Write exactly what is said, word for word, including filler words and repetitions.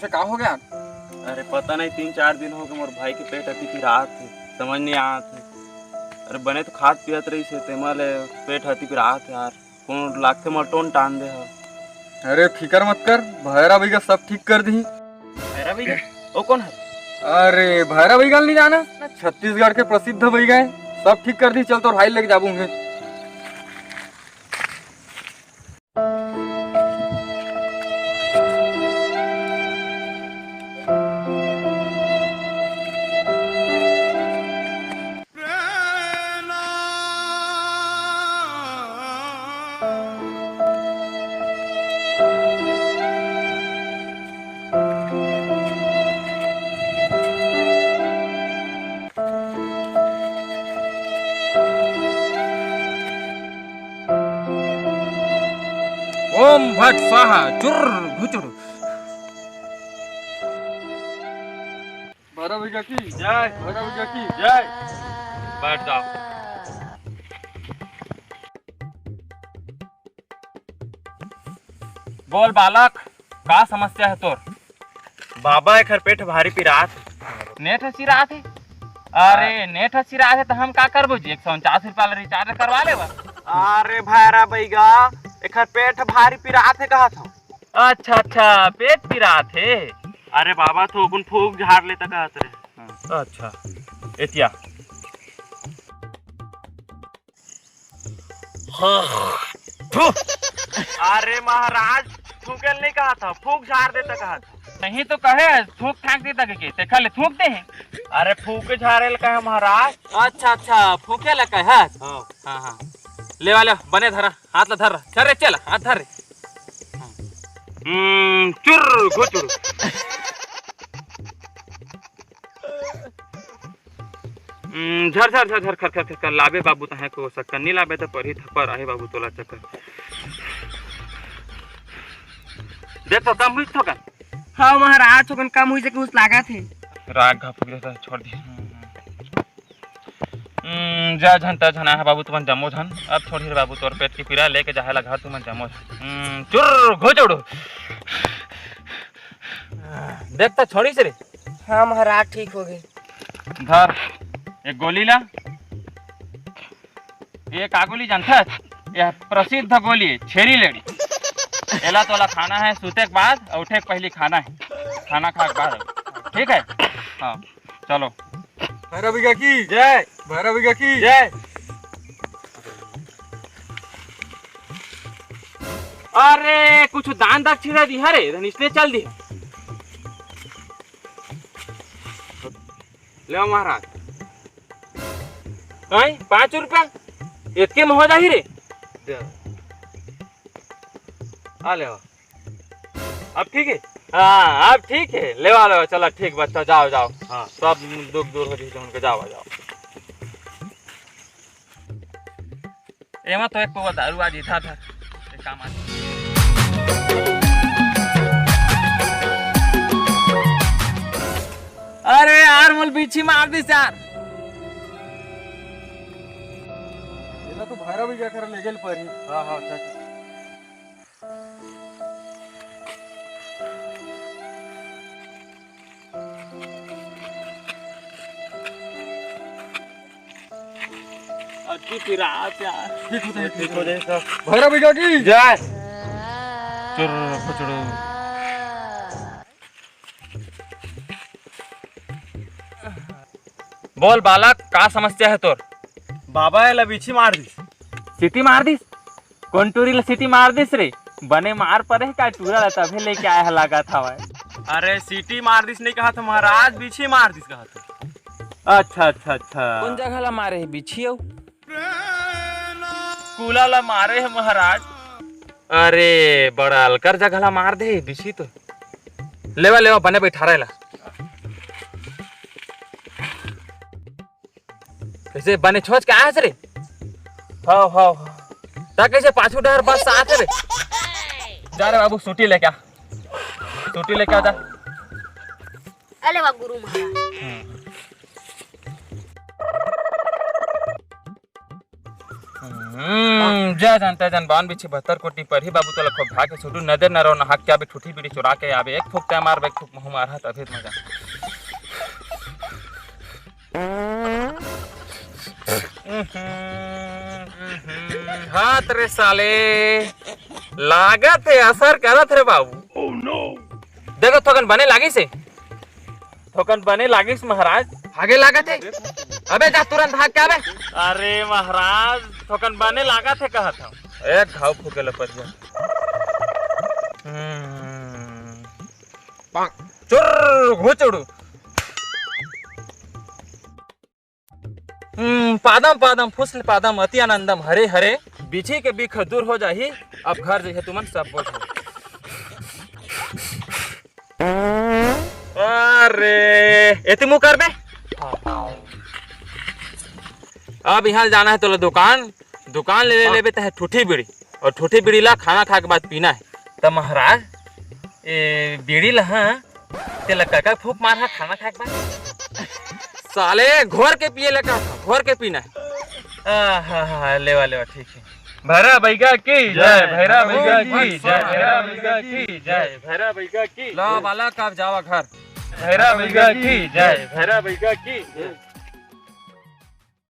का हो गया? अरे पता नहीं, तीन चार दिन हो गए मोर भाई के पेट अति पिरात हे, समझ नहीं आत हे। अरे बने तो खात पियत रहिस हे, तेमा ले पेट अति पिरात हे यार, कोनो लागथे मोर टोन टान दे ह। अरे फिकर मत कर, भैरा भैया सब ठीक कर दी। भैरा भैया? वो कौन है? अरे भैरा भैया नहीं जाना? छत्तीसगढ़ के प्रसिद्ध भैया है, सब ठीक कर दी। चल तोर भाई लेके जाबूंगे। ओम भट स्वाहा चुर घुचुर। भैरा भैया की जय। भैरा भैया की जय। बैठ जाओ। बोल बालक, का समस्या है तोर? बाबा, एखर पेट भारी पिरात हे। नेट ह चिरात हे? अरे, नेट ह चिरात हे त हम का करबो जी? एक सौ उनचास रुपया ला रिचार्ज करवा लेबो। अरे भैरा भैया, एखर पेट भारी पिरात हे कहत हूँ। अच्छा अच्छा, पेट पिरात हे। अरे बाबा, थोकुन फूक झाड़ लेता कहत रहे। अच्छा, एतिया। अरे महाराज, थूके ल नहीं कहा था, फूक झाड़ देता कहा था। नहीं तो कहे थूक थाक देता के, के तेखा ले थूक दे। अरे फूके झाड़े ल कहे महाराज। अच्छा अच्छा, फूके ल कहे। हाँ हाँ हाँ। ले वाले बने धरा, हाथ ला धर, चल रे चल, हाथ धर रे। हम्म, चुर घुचुर। हम्म, झर झर झर झर खर खर खर खर लाबे बाबू, तहे को सक्कर नहीं लाबे त परही थप्पड़ आहे बाबू तोला चक्कर। देख तो कम हुई थोकन। हाँ महाराज, थोकन कम हुई से कुछ लागत हे। राग घापू के छोड़ दे। हम्म, जा झन त झन आहे बाबू, तुमन जम्मो झन। अब छोड़ी रे बाबू, तोर पेट के पीरा लेके जाहे ला घर तुमन जम्मो झन। हम्म, चुर घुचुड़। देख त छोड़ी से रे। हाँ महाराज, ठीक हो गए। धर एक गोली ला। ये का गोली जानथस? यह प्रसिद्ध गोली है, छेरी लेड़ी। एला तोला खाना है सूते के बाद, और उठे के पहली खाना है, खाना खा के बाद। ठीक है, हाँ, चलो। भैरव भैया की जय। भैरव भैया की जय। अरे कुछ दान दक्षिणा दिहा रे, धन इसने चल दिहा। ले महाराज। हैं, पाँच रुपया? इतके में हो जाही रे। दे। आ ले। अब ठीक है? हाँ, अब ठीक है। लेवा, लेवा, चला, ठीक बच्चा, जाओ, जाओ। हाँ। सब दुख दूर हो जाही, उनके जाओ, जाओ। एमा तो एक पौवा दारू आ जीता था। एक काम आ। अरे यार, मोल बिच्छी मार दिस यार। एला तो भैरव भैया करा ले गेल परी। हाँ, हाँ, अच्छा, अच्छा। अति पिरात यार। ठीक हो जाए, ठीक हो जाए सब। भैरव भैया की जय। चुर फुचुड़ू। बोल बालक, का समस्या है तोर? बाबा, एला बिच्छी मार दिस। सीटी मार दिस? कोन टूरी ला सीटी मार दिस रे? बने मार परे हे का टूरा ला, तभे लेके आए ह लागत हवय। अरे सीटी मार दिस नहीं कहा था महाराज, बिच्छी मार दिस कहा था। अच्छा, अच्छा, अच्छा। कोन जगह ला मारे हे बिच्छी अउ? कूला ला मारे हे महाराज। अरे बड़ा अलकर जगह ला मार दे बिच्छी तो। लेवा, लेवा, बने बैठारा ला। कैसे बने छोच के आए हस रे? हाव, हाव, हाव। ता कैसे पाछू डहर बस आत हे रे? जा रे बाबू, सूटी लेके आ। सूटी लेके आ जा। अले वाह गुरु महाराज। हम्म, जय जन तय जन बावन बिछी बहत्तर कोटि परही बाबू तोला खूब भाग के छुटू नजर न रहो नहाक के आबे ठूठी बीड़ी चुरा के आबे एक फूक तय मारबे एक फूक महू मारहा तभे मजा। हाथ रे साले, लागत हे असर करत रे बाबू। देखो थोकन बने लागिस हे। थोकन बने लागिस महाराज। भागे लागत हे। अबे जा तुरंत भाग के आबे। अरे महाराज, थोकन बने लागत हे कहत हूँ। एक घाव फूके ल पर जा। हम्म। चुर घुचड़ू। हम्म, पादम पादम फुसल पादम अति आनंदम हरे हरे। बिछी के बिख दूर हो जाही। अब घर जइहे तुमन सब बोझ। अरे एती मुँह करबे। अब यहाँ जाना है तोला दुकान। दुकान ले ले लेबे तहे ठूठी बीड़ी। और ठूठी बीड़ी ला खाना खाए के बाद पीना है। त महाराज ए बीड़ी ला हाँ तेला कका फूक मार हा खाना खाए के बाद। साले घोर के पिए ले कहा था घोर के पीना है। हाँ हाँ हाँ लेवा लेवा ठीक है। भैरा बैगा की जय, भैरा बैगा की जय, भैरा बैगा की जय, भैरा बैगा की ला बालक अब जावा घर। भैरा बैगा की जय, भैरा बैगा की जय।